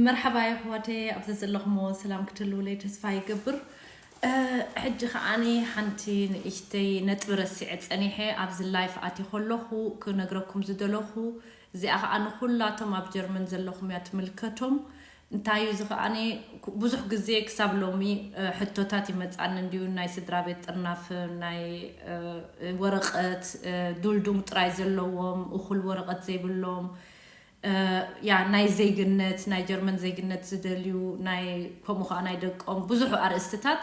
መርሓባ ኣሕዋተይ፣ ኣብዚ ዘለኹሞ ሰላም ክትህልውለይ ተስፋ ይገብር። ሕጂ ከዓኒ ሓንቲ ንእሽተይ ነጥቢ ረሲዐ ጸኒሐ ኣብዚ ላይፍ ኣትየ ከለኹ ክነግረኩም ዝደለኹ፣ እዚኣ ከኣ ንኹላቶም ኣብ ጀርመን ዘለኹም እያ ትምልከቶም። እንታይ እዩ እዚ ከዓኒ፣ ብዙሕ ግዜ ክሳብ ሎሚ ሕቶታት ይመጻኒ እንድዩ፣ ናይ ስድራ ቤት ጥርናፍ፣ ናይ ወረቐት፣ ዱልዱም ጥራይ ዘለዎም፣ እኹል ወረቐት ዘይብሎም፣ ያ ናይ ዜግነት፣ ናይ ጀርመን ዜግነት ዝደልዩ፣ ናይ ከምኡ ከዓ ናይ ደቆም ብዙሕ ኣርእስትታት፣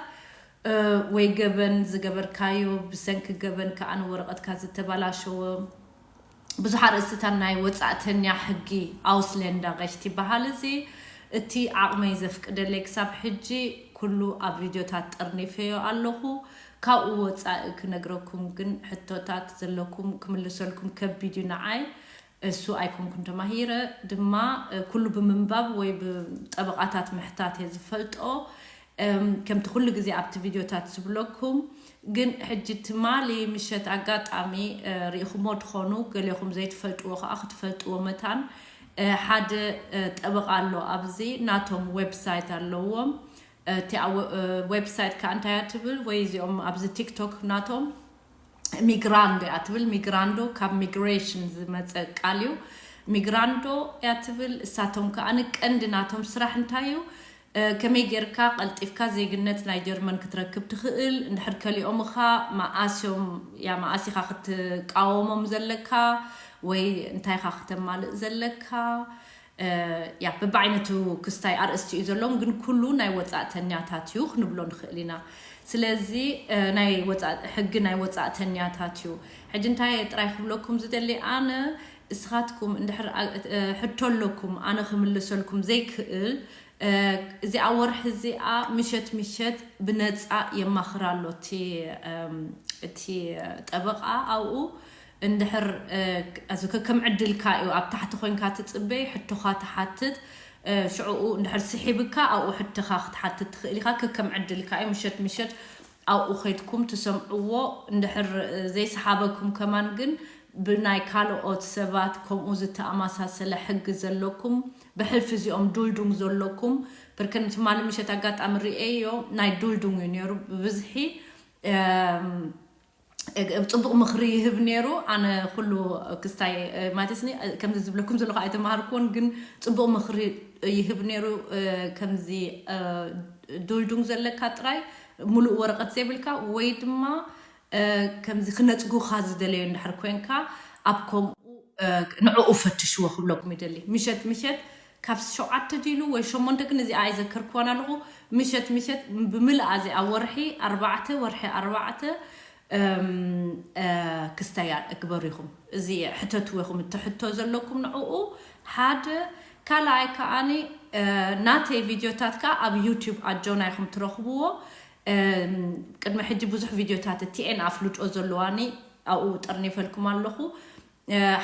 ወይ ገበን ዝገበርካዮ፣ ብሰንኪ ገበን ከዓ ንወረቐትካ ዝተባላሸወ፣ ብዙሕ ኣርእስትታት ናይ ወጻእተኛ ሕጊ፣ ኣውስሌንዳ ሬሽት ይበሃል። እዚ እቲ ዓቕመይ ዘፍቅደለይ ክሳብ ሕጂ ኩሉ ኣብ ቪድዮታት ጠርኒፈዮ ኣለኹ። ካብኡ ወጻኢ ክነግረኩም ግን ሕቶታት ዘለኩም ክምልሰልኩም ከቢድ እዩ ንዓይ። እሱ ኣይኮንኩን ተማሂረ ድማ፣ ኩሉ ብምንባብ ወይ ብጠበቓታት ምሕታት እየ ዝፈልጦ። ከምቲ ኩሉ ግዜ ኣብቲ ቪድዮታት ዝብለኩም፣ ግን ሕጂ ትማሊ ምሸት ኣጋጣሚ ርኢኹሞ ትኾኑ፣ ገሌኹም ዘይትፈልጥዎ ከዓ ክትፈልጥዎ መታን። ሓደ ጠበቓ ኣሎ ኣብዚ፣ ናቶም ዌብሳይት ኣለዎም። እቲ ዌብሳይት ከዓ እንታይ እያ ትብል፣ ወይ እዚኦም ኣብዚ ቲክቶክ ናቶም ሚግራንዶ እያ ትብል። ሚግራንዶ ካብ ሚግሬሽን ዝመፀ ቃል እዩ። ሚግራንዶ እያ ትብል። እሳቶም ከዓ ንቀንዲ ናቶም ስራሕ እንታይ እዩ? ከመይ ጌርካ ቀልጢፍካ ዜግነት ናይ ጀርመን ክትረክብ ትኽእል? እንድሕር ከሊኦምኻ መኣስዮም፣ ያ መኣሲኻ ክትቃወሞም ዘለካ ወይ እንታይኻ ክተማልእ ዘለካ? ያ በብዓይነቱ ክስታይ ኣርእስቲ እዩ ዘለዎም፣ ግን ኩሉ ናይ ወጻእተኛታት እዩ ክንብሎ ንኽእል ኢና። ስለዚ ናይ ወጻእ-፣ ሕጊ ናይ ወጻእተኛታት እዩ። ሕጂ እንታይ ጥራይ ክብለኩም ዝደሊ ኣነ፣ እስኻትኩም እንድሕር ኣ-፣ ሕቶ ኣለኩም ኣነ ክምልሰልኩም ዘይክእል፣ እዚኣ ወርሒ እዚኣ ምሸት ምሸት ብነጻ የማኽር ኣሎ እቲ፣ እቲ ጠበቓ ኣብኡ። እንድሕር፣ እዚ ከከም ዕድልካ እዩ፣ ኣብ ታሕቲ ኮይንካ ትጽበይ፣ ሕቶኻ ትሓትት፣ ሽዕኡ እንድሕር ስሒብካ ኣብኡ ሕቶኻ ክትሓትት ትኽእል ኢኻ። ከከም ዕድልካ እዩ። ምሸት ምሸት ኣብኡ ኸይድኩም ትሰምዕዎ። እንድሕር ዘይሰሓበኩም ከማን ግን ብናይ ካልኦት ሰባት ከምኡ ዝተኣማሳሰለ ሕጊ ዘለኩም፣ ብሕልፊ እዚኦም ዱልዱንግ ዘለኩም፣ ብርከን ትማሊ ምሸት ኣጋጣሚ ርእየዮ፣ ናይ ዱልዱንግ እዩ ነይሩ ብብዝሒ። ጽቡቕ ምኽሪ ይህብ ነይሩ። ኣነ ኩሉ ክስታይ፣ ማለትስኒ፣ ከምዚ ዝብለኩም ዘለኹ ኣይተማሃርኩዎን፣ ግን ጽቡቕ ምኽሪ ይህብ ነይሩ። ከምዚ ዱልዱንግ ዘለካ ጥራይ ሙሉእ ወረቐት ዘይብልካ ወይ ድማ ከምዚ ክነጽጉኻ ዝደለዩ እንድሕር ኮንካ፣ ኣብ ከምኡ ንዕኡ ፈትሽዎ ክብለኩም ይደሊ። ምሸት ምሸት ካብ ሸውዓተ ድሉ ወይ ሸሞንተ፣ ግን እዚኣ ኣይዘከርክዋን ኣለኹ። ምሸት ምሸት ብምልኣ እዚኣ ወርሒ ኣርባዕተ፣ ወርሒ ኣርባዕተ ክስተያ እግበሩ ኢኹም። እዚ ሕተትዎ ኢኹም፣ እቲ ሕቶ ዘለኩም ንዕኡ ሓደ። ካልኣይ ከኣኒ ናተይ ቪድዮታት ከኣ ኣብ ዩቲዩብ ኣጆና ኢኹም ትረኽብዎ። ቅድሚ ሕጂ ብዙሕ ቪድዮታት ቲኤን ኣፍልጦ ዘለዋኒ ኣብኡ ጠርኒፈልኩም ኣለኹ።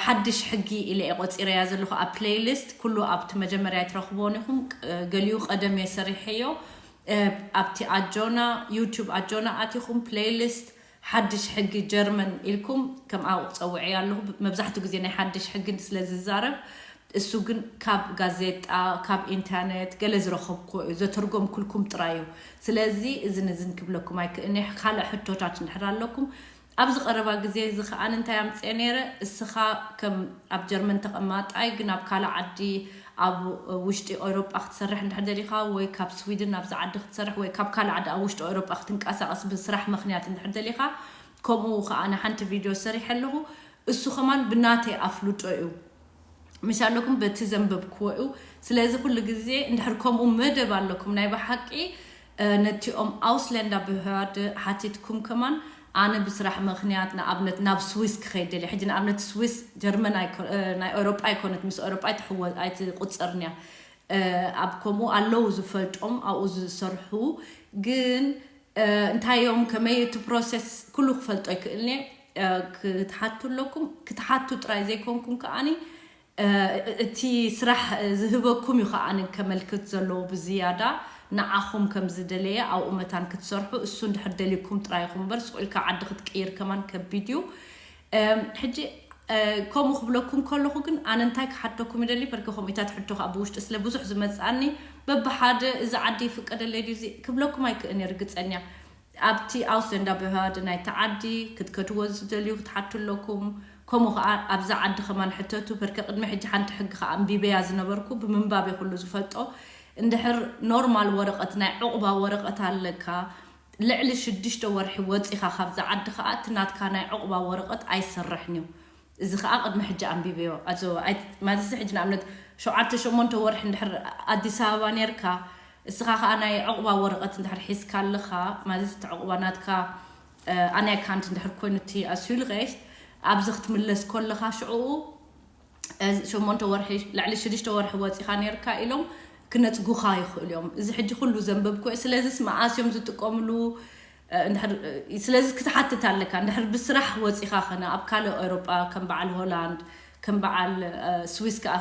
ሓድሽ ሕጊ ኢለ እየ ቆፂረያ ዘለኹ ኣብ ፕሌይሊስት። ኩሉ ኣብቲ መጀመርያ ኣይትረኽብዎን ኢኹም። ገሊኡ ቀደም እየ ሰሪሐዮ። ኣብቲ ኣጆና፣ ዩቲዩብ ኣጆና ኣቲኹም ፕሌይሊስት ሓድሽ ሕጊ ጀርመን ኢልኩም ከምኣ ክፀውዐ ኣለኹ። መብዛሕትኡ ግዜ ናይ ሓድሽ ሕጊ ስለ ዝዛረብ፣ እሱ ግን ካብ ጋዜጣ፣ ካብ ኢንተርኔት ገለ ዝረኸብኩዎ እዩ፣ ዘተርጎምኩልኩም ጥራይ እዩ። ስለዚ እዝን እዝን ክብለኩም ኣይክእልን እየ። ካልእ ሕቶታት እንድሕር ኣለኩም፣ ኣብዚ ቀረባ ግዜ እዚ ከኣ እንታይ ኣምፅኤ ነይረ፣ እስኻ ከም ኣብ ጀርመን ተቐማጣይ ግን ኣብ ካልእ ዓዲ፣ ኣብ ውሽጢ ኤውሮጳ ክትሰርሕ እንድሕር ደሊኻ፣ ወይ ካብ ስዊድን ናብዚ ዓዲ ክትሰርሕ፣ ወይ ካብ ካልእ ዓዲ ኣብ ውሽጢ ኤውሮጳ ክትንቀሳቐስ ብስራሕ ምኽንያት እንድሕር ደሊኻ፣ ከምኡ ከኣ ኣነ ሓንቲ ቪድዮ ሰሪሐ ኣለኹ። እሱ ከማን ብናተይ ኣፍልጦ እዩ። ምሽ ኣለኩም በቲ ዘንበብክዎ እዩ። ስለዚ ኩሉ ግዜ እንድሕር ከምኡ መደብ ኣለኩም ናይ ብሓቂ፣ ነቲኦም ኣውስለንዳ ብህርድ ሓቲትኩም ከማን፣ ኣነ ብስራሕ ምኽንያት ንኣብነት ናብ ስዊስ ክኸይድ ደልየ። ሕጂ ንኣብነት ስዊስ ጀርመን ኣይኮ-፣ ናይ ኤውሮጳ ኣይኮነት፣ ምስ ኤውሮጳ ኣይትሕወ-፣ ኣይትቁጸርን እያ። ኣብ ከምኡ ኣለዉ ዝፈልጦም ኣብኡ ዝሰርሑ፣ ግን እንታይ እዮም፣ ከመይ እቲ ፕሮሰስ ኩሉ ክፈልጦ ኣይክእልን እየ። ክትሓቱ ኣለኩም፣ ክትሓቱ ጥራይ ዘይኮንኩም ከኣኒ፣ እቲ ስራሕ ዝህበኩም እዩ ከኣኒ ከመልክት ዘለዎ ብዝያዳ ንዓኹም ከም ዝደለየ ኣብኡ መታን ክትሰርሑ። እሱ እንድሕር ደልዩኩም ጥራይ ኢኹም እምበር፣ ስቕ ኢልካ ዓዲ ክትቅይር ከማን ከቢድ እዩ። ሕጂ ከምኡ ክብለኩም ከለኹ ግን ኣነ እንታይ ክሓተኩም ይደሊ፣ በርከ ከምኡታት ሕቶ ከዓ ብውሽጢ ስለ ብዙሕ ዝመፅኣኒ በብሓደ እዚ ዓዲ ይፍቀደለይ ድዩ እዚ ክብለኩም ኣይክእን እየ ርግፀኛ። ኣብቲ ኣውስለንዳ ብሃድ ናይቲ ዓዲ ክትከትዎ ዝደልዩ ክትሓቱ ኣለኩም። ከምኡ ከዓ ኣብዛ ዓዲ ከማን ሕተቱ፣ በርከ ቅድሚ ሕጂ ሓንቲ ሕጊ ከዓ ኣንቢበያ ዝነበርኩ፣ ብምንባብ ኩሉ ዝፈልጦ። እንድሕር ኖርማል ወረቐት ናይ ዕቑባ ወረቐት ኣለካ ልዕሊ ሽዱሽተ ወርሒ ወፂኻ ካብዛ ዓዲ ከዓ እቲ ናትካ ናይ ዕቑባ ወረቐት ኣይሰርሕን እዩ። እዚ ከዓ ቅድሚ ሕጂ ኣንቢበዮ። ኣዞ ማለትሲ ሕጂ ንኣብነት ሸውዓተ ሸሞንተ ወርሒ እንድሕር ኣዲስ ኣበባ ነርካ፣ እስኻ ከዓ ናይ ዕቑባ ወረቐት እንድሕር ሒዝካ ኣለኻ፣ ማለት እቲ ዕቑባ ናትካ ኣናይ ካንት እንድሕር ኮይኑ እቲ ኣስዩልቀሽ ኣብዚ ክትምለስ ከለኻ ሽዕኡ ሸሞንተ ወርሒ ልዕሊ ሽዱሽተ ወርሒ ወፂኻ ነርካ ኢሎም ክነፅጉኻ ይኽእሉ እዮም። እዚ ሕጂ ኩሉ ዘንበብኩ እየ። ስለዚስ መኣስ እዮም ዝጥቀምሉ? ስለዚ ክትሓትት ኣለካ። እንድሕር ብስራሕ ወፂኻ ኸነ ኣብ ካልእ ኤውሮጳ ከም በዓል ሆላንድ ከም በዓል ስዊስ ከዓ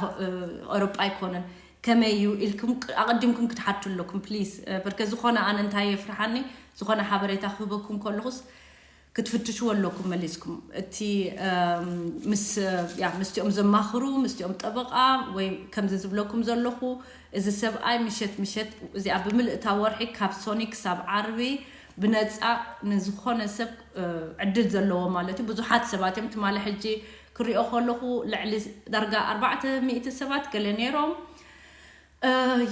ኤውሮጳ ኣይኮነን። ከመይ እዩ ኢልኩም ኣቐዲምኩም ክትሓቱ ኣለኩም ፕሊስ። በርከ ዝኾነ ኣነ እንታይ የፍርሓኒ፣ ዝኾነ ሓበሬታ ክህበኩም ከለኹስ ክትፍትሽዎ ኣለኩም መሊስኩም። እቲ ምስ ምስቲኦም ዘማኽሩ ምስቲኦም ጠበቃ ወይ ከምዚ ዝብለኩም ዘለኹ እዚ ሰብኣይ ምሸት ምሸት እዚኣ ብምልእታ ወርሒ ካብ ሶኒ ክሳብ ዓርቢ ብነፃ ንዝኾነ ሰብ ዕድል ዘለዎ ማለት እዩ። ብዙሓት ሰባት እዮም ትማሊ ሕጂ ክሪኦ ከለኹ ልዕሊ ዳርጋ ኣርባዕተ ሚእቲ ሰባት ገለ ነይሮም።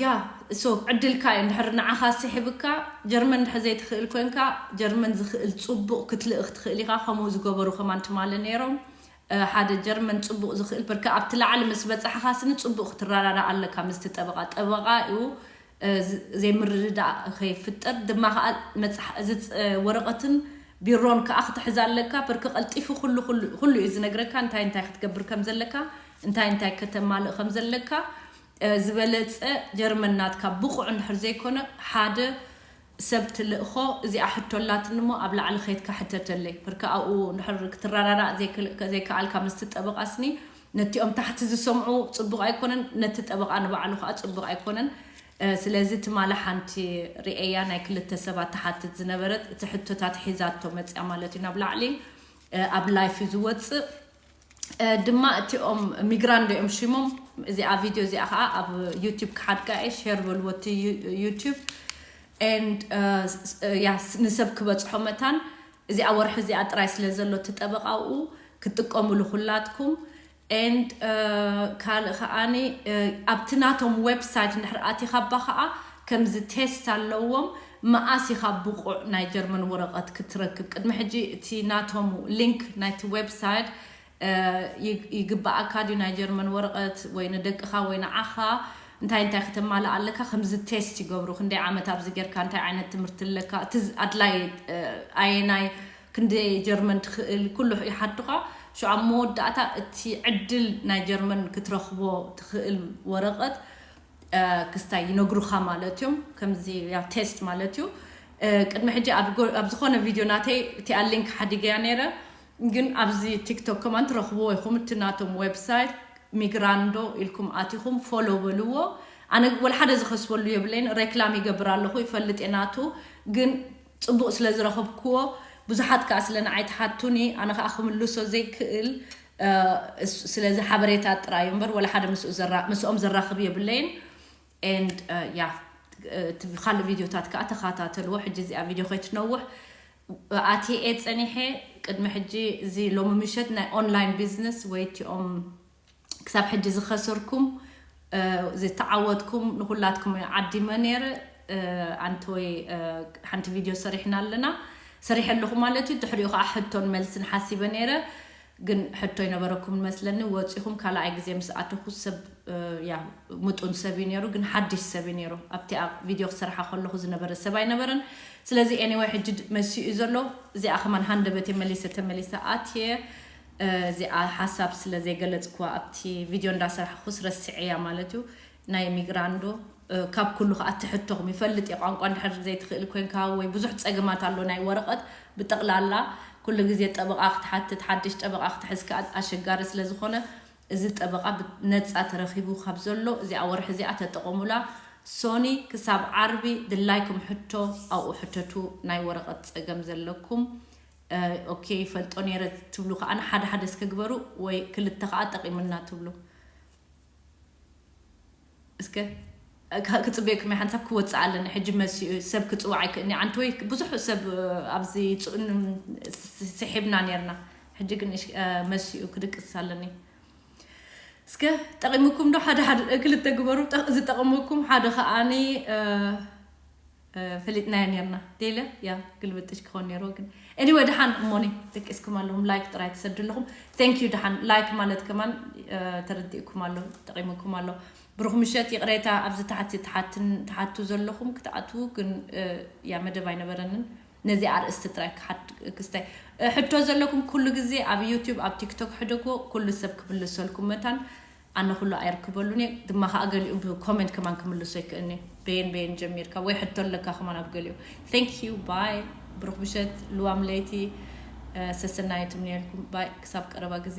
ያ ሶ ዕድልካ እዩ። እንድሕር ንዓኻ ስሒብካ ጀርመን እንድሕር ዘይትኽእል ኮንካ ጀርመን ዝኽእል ፅቡቕ ክትልእኽ ትኽእል ኢኻ። ከምኡ ዝገበሩ ከማን ትማሊ ነይሮም። ሓደ ጀርመን ፅቡቕ ዝኽእል በርከ ኣብቲ ላዕሊ ምስ በፃሕኻ ስኒ ፅቡቕ ክትረዳዳ ኣለካ ምስቲ ጠበቓ። ጠበቓ እዩ ዘይምርድዳእ ከይፍጠር ድማ ከዓ ወረቐትን ቢሮን ከዓ ክትሕዝ ኣለካ። በርከ ቀልጢፉ ኩሉ ኩሉ እዩ ዝነግረካ እንታይ እንታይ ክትገብር ከም ዘለካ እንታይ እንታይ ከተማልእ ከም ዘለካ። ዝበለፀ ጀርመን ናትካ ብቑዕ እንድሕር ዘይኮነ ሓደ ሰብ ትልእኾ እዚኣ ሕቶ ኣላትኒ እሞ ኣብ ላዕሊ ከይድካ ሕተተለይ። በርከ ኣብኡ እንድሕር ክትረዳዳእ ዘይከኣልካ ምስቲ ጠበቓ ስኒ ነቲኦም ታሕቲ ዝሰምዑ ፅቡቕ ኣይኮነን፣ ነቲ ጠበቓ ንባዕሉ ከዓ ፅቡቕ ኣይኮነን። ስለዚ ትማሊ ሓንቲ ርእያ ናይ ክልተ ሰባት ትሓትት ዝነበረት እቲ ሕቶታት ሒዛቶ መፅያ ማለት እዩ ናብ ላዕሊ ኣብ ላይፍ እዩ ዝወፅእ። ድማ እቲኦም ሚግራንዶ እዮም ሽሞም። እዚኣ ቪድዮ እዚኣ ከዓ ኣብ ዩቲብ ክሓድጋ እየ። ሸር በልዎ እቲ ዩቲብ ያ ንሰብ ክበፅሖ መታን እዚኣ ወርሒ እዚኣ ጥራይ ስለ ዘሎ እቲ ጠበቃ ኣብኡ ክትጥቀምሉ ኩላትኩም። And ካልእ ከዓኒ ኣብቲ ናቶም ዌብሳይት እንድሕር ኣቲኻባ ከዓ ከምዚ ቴስት ኣለዎም። መኣስ ኢኻ ብቑዕ ናይ ጀርመን ወረቐት ክትረክብ? ቅድሚ ሕጂ እቲ ናቶም ሊንክ ናይቲ ዌብሳይት ይግባኣካ ድዩ ናይ ጀርመን ወረቐት ወይ ንደቅኻ ወይ ንዓኻ እንታይ እንታይ ከተማልእ ኣለካ? ከምዚ ቴስት ይገብሩ። ክንደይ ዓመት ኣብዚ ጌርካ፣ እንታይ ዓይነት ትምህርቲ ኣለካ፣ እቲ ኣድላይ ኣየናይ ክንደይ ጀርመን ትኽእል ኩሉ ይሓቱኻ። ሽዑ ኣብ መወዳእታ እቲ ዕድል ናይ ጀርመን ክትረኽቦ ትኽእል ወረቐት ክስታይ ይነግሩኻ ማለት እዮም። ከምዚ ያ ቴስት ማለት እዩ። ቅድሚ ሕጂ ኣብ ዝኾነ ቪድዮ ናተይ እቲኣ ሊንክ ሓዲገያ ነይረ፣ ግን ኣብዚ ቲክቶክ ከማን ትረኽብዎ ኢኹም። እቲ ናቶም ዌብሳይት ሚግራንዶ ኢልኩም ኣቲኹም ፎሎ በልዎ። ኣነ ወላ ሓደ ዝኸስበሉ የብለይን፣ ሬክላም ይገብር ኣለኹ ይፈልጥ እየ ናቱ፣ ግን ፅቡቕ ስለ ዝረኸብክዎ ብዙሓት ከዓ ስለ ንዓይ ትሓቱኒ ኣነ ከዓ ክምልሶ ዘይክእል። ስለዚ ሓበሬታ ጥራይ እምበር ወላ ሓደ ምስኦም ዘራኽብ የብለይን። And ያ ካልእ ቪድዮታት ከዓ ተኸታተልዎ። ሕጂ እዚኣ ቪድዮ ከይትነውሕ ኣትየ እየ ፀኒሐ። ቅድሚ ሕጂ እዚ ሎሚ ምሸት ናይ ኦንላይን ቢዝነስ ወይ እቲኦም ክሳብ ሕጂ ዝኸሰርኩም ዝተዓወትኩም ንኩላትኩም ዓዲመ ነይረ። ኣንቲ ወይ ሓንቲ ቪድዮ ሰሪሕና ኣለና፣ ሰሪሐ ኣለኹ ማለት እዩ። ድሕሪኡ ከዓ ሕቶን መልስን ሓሲበ ነይረ፣ ግን ሕቶ ይነበረኩም መስለኒ። ወፂኹም ካልኣይ ግዜ ምስ ኣተኹ ሰብ ያ ምጡን ሰብ እዩ ነይሩ፣ ግን ሓድሽ ሰብ እዩ ነይሩ። ኣብቲ ኣብ ቪድዮ ክሰርሓ ከለኹ ዝነበረ ሰብ ኣይነበረን። ስለዚ ኤኒወይ ሕጂ መሲኡ እዩ ዘሎ። እዚኣ ከማን ሃንደበቴ መሊሰ ተመሊሰ ኣትየ እዚኣ ሓሳብ ስለ ዘይገለፅኩዋ ኣብቲ ቪድዮ እንዳሰራሕኩስ ረስዐያ ማለት እዩ። ናይ ሚግራንዶ ካብ ኩሉ ከዓ ትሕቶኹም ይፈልጥ እየ። ቋንቋ እንድሕር ዘይትኽእል ኮንካ ወይ ብዙሕ ፀገማት ኣሎ ናይ ወረቐት ብጠቕላላ ኩሉ ግዜ ጠበቓ ክትሓትት ሓድሽ ጠበቓ ክትሕዝ ከዓ ኣሸጋሪ ስለ ዝኾነ እዚ ጠበቓ ብነፃ ተረኺቡ ካብ ዘሎ እዚኣ ወርሒ እዚኣ ተጠቐሙላ። ሶኒ ክሳብ ዓርቢ ድላይኩም ሕቶ ኣብኡ ሕተቱ ናይ ወረቐት ፀገም ዘለኩም። ኦኬ ይፈልጦ ነይረ ትብሉ ከዓ ሓደ ሓደ እስከ ግበሩ፣ ወይ ክልተ ከዓ ጠቂምና ትብሉ። እስከ ክፅበየኩም ሓንሳብ ክወፅእ ኣለኒ ሕጂ መሲኡ። ሰብ ክፅዋዕ ኣይክእኒ ዓንቲ ወይ ብዙሕ ሰብ ኣብዚ ስሒብና ነርና። ሕጂ ግን መሲኡ ክድቅስ ኣለኒ። እስከ ጠቂምኩም ዶ ሓደ ሓደ ክልተ ግበሩ። ዝጠቅምኩም ሓደ ከዓኒ ፈሊጥናዮ ነርና። ደለ ያ ግልብጥሽ ክኾን ነይርዎ ግን anyway ደሓን እሞኒ ደቂስኩም ኣለኹም። ላይክ ጥራይ ትሰዱ ኣለኹም። Thank you ደሓን ላይክ ማለት ከማን ተረዲእኩም ኣሎ፣ ጠቂምኩም ኣሎ። ብሩኽ ምሸት። ይቕሬታ ኣብዚ ታሕቲ ትሓቱ ዘለኹም ክትኣትዉ ግን ያ መደብ ኣይነበረንን። ነዚ ኣርእስቲ ጥራይ ክስታይ ሕቶ ዘለኩም ኩሉ ግዜ ኣብ ዩቲዩብ ኣብ ቲክቶክ ሕደግዎ፣ ኩሉ ሰብ ክምልሰልኩም መታን። ኣነ ኩሉ ኣይርክበሉን እየ ድማ ከዓ ገሊኡ ብኮሜንት ከማን ክምልሶ ይክእልኒ። በየን በየን ጀሚርካ ወይ ሕቶ ኣለካ ከማን ኣብ ገሊኡ። Thank you bye። ብሩኽ ምሸት ልዋም ለይቲ ሰሰናዩ ትምንየልኩም። ባይ ክሳብ ቀረባ ግዜ።